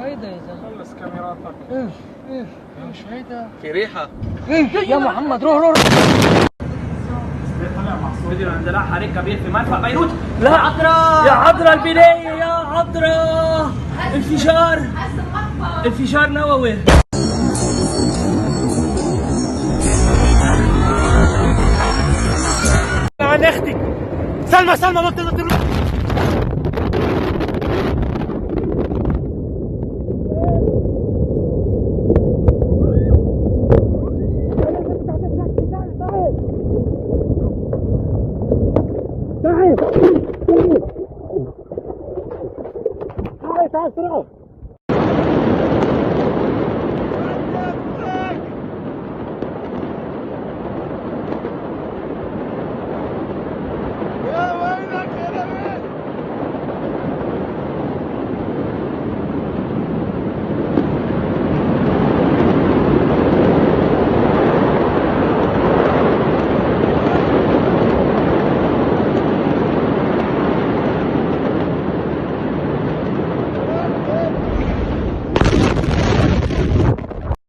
هيدا يا زلمة؟ خلص كاميراتك. ايش ايش شو هيدا؟ في ريحه. يا محمد، روح روح. فيديو اندلاع حريق كبير في مرفأ بيروت. لا. عطرة. يا عذرا البناية، يا عذرا، انفجار، انفجار نووي. عن اختك سلمى، سلمى، ما بتقدر تروح.